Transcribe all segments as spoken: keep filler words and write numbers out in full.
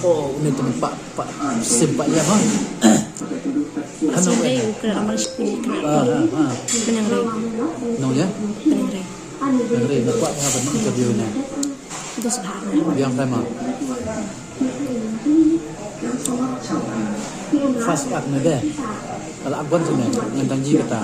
Oh, une tu pa, pa, sim pa ïa, ha. Hano, Sunday, eh? U kra amal shkul kra. Ah, ah, ah. Penang re. Nong ïa? Penang re. Penang re, na kwah ha ban interview ne. Dos bahar. Biang tema. First act ne de. Ala akban sene, ngan tang ji kata.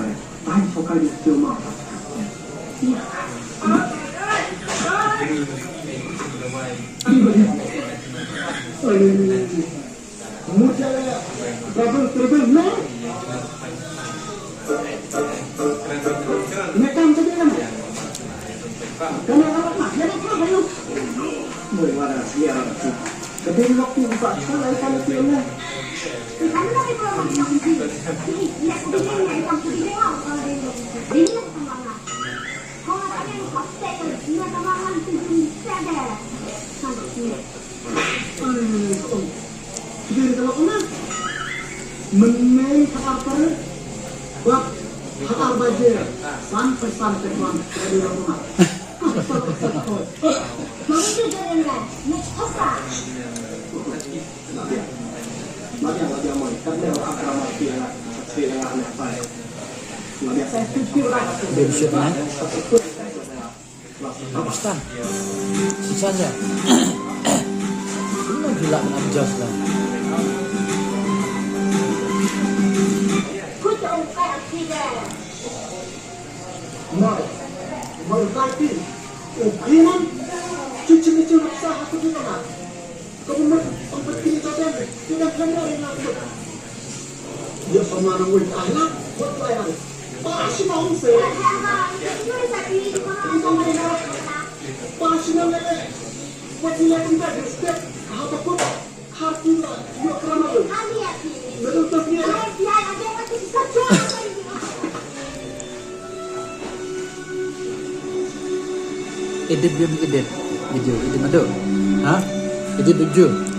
Mynne ha ar tarik, bad ha ar baje, san phew san phew san, ka dei la kumne. Bem shoot na. Pakistan. Shisha ya. Kumno jula na adjust la. Mai, mai, mai, mai, mai, mai, Edit, edit video, edit madu. Ha? Edit video.